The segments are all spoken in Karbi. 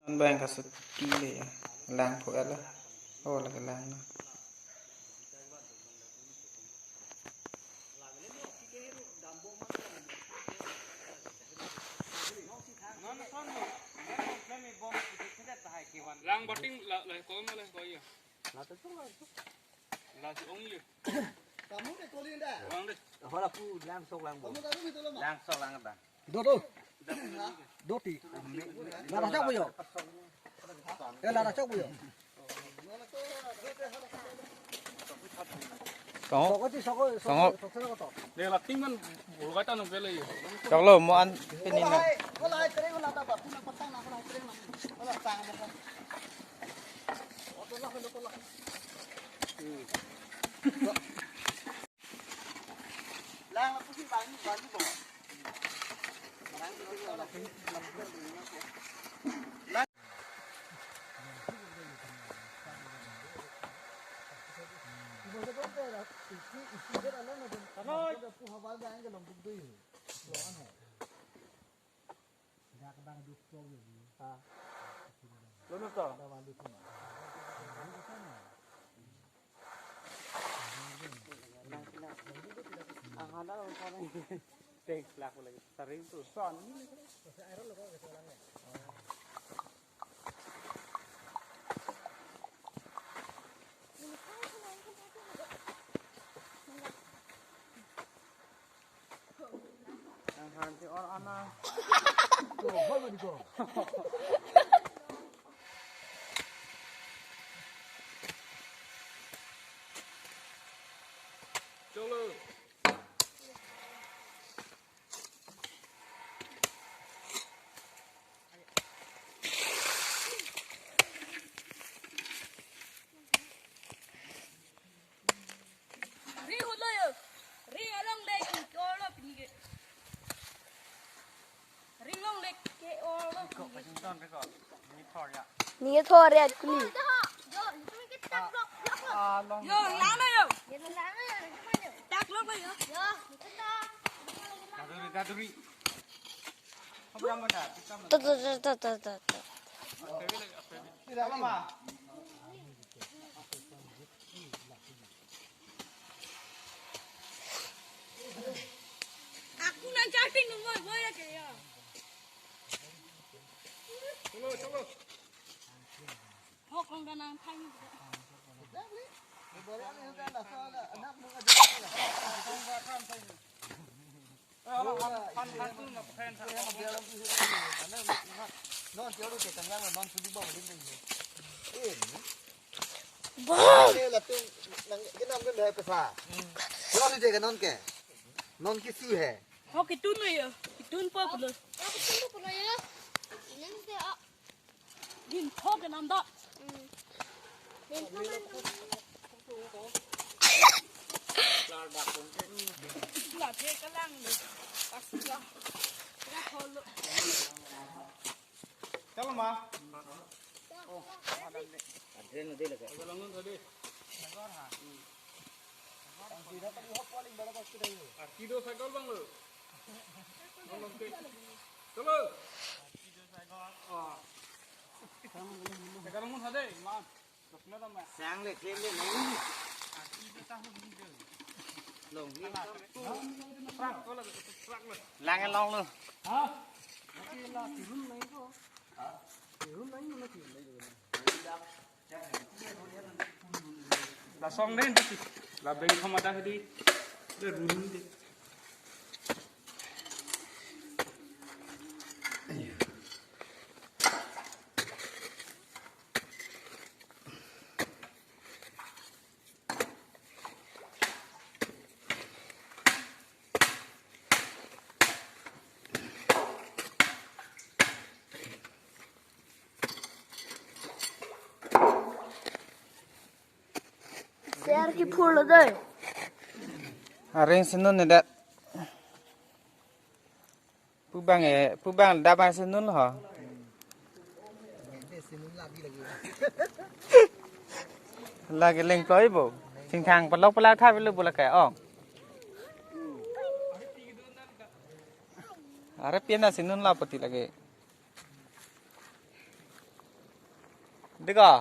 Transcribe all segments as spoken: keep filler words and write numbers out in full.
Bang kasuti le ya. Lang pho ala. Oh, lagi lang na. Lang bating la la ko ma la ko ya. La si ong ye. Kamu deh koli nda. Ong deh. Hola pu lang sok lang bo. Kamu kamu itu lo ma. Lang sok lang ba. Do do. Do ti. La rasa apa yo? Eh, la rasa apa yo? Songo. Soko ti soko, soko, Songo. Soko, soko to. Dia la ting kan bulu kata nang pele ye. Choklo mo an pini na. Hola, hola, tere hola ta ba, puna patang na hola tere na. Hola tang mo. Ring holo yo. Ring along le ring ke olo pini ke. Ring long le ke olo pini ke. Ni thor ya kuli. Yo, lana yo. Tak long yo. Daduri, daduri. Ta ta ta ta ta ta. Aku nang chatting nunggu boy lagi ya. Hok kong kanang thang. Ho kitun lo yo, kitun po pulo. Kitun po pulo yo. Ini mesti ah. Din thok ke nanda. La phe kalang le. Pasla. Ya tholo. Chalo ma. Adren na de lagi. Kalang nun tadi. Arki do cycle bang lo. Chalo. Cycle mun hade man. Sang le, klem le, nai. Long ni. Lang long lo. Lasong den, la beng thom ada di. De run de. Ser kiphurlo dei. Aring sinun ne dat. Pu bang e, pu bang da bang sinun ho. Lagi lengploi bo. Singthang palok palak tha belu bola kai ong. Are pian na sinun la poti lagi. Dika.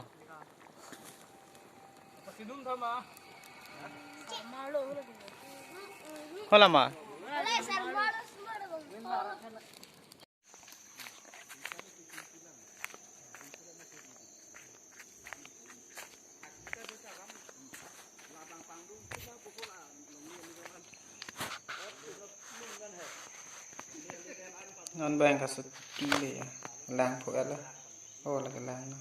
Hala ma. Non bang kasu ti le ya. Lang pho ala. Oh, lagi lang na.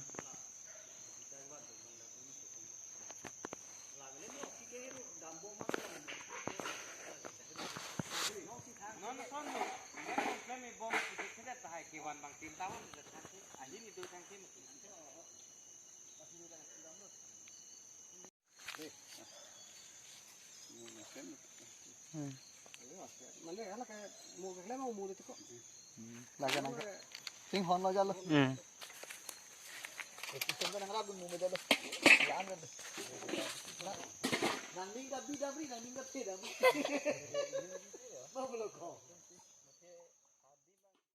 Hmm. Mane, ala ke mu ke klem mu de ko. Lagi nang. Sing hon lo jalo. Hmm. Itu sampai nang ragun mu jalo. Nang ning ka bi damri, nang ning ka pe damri.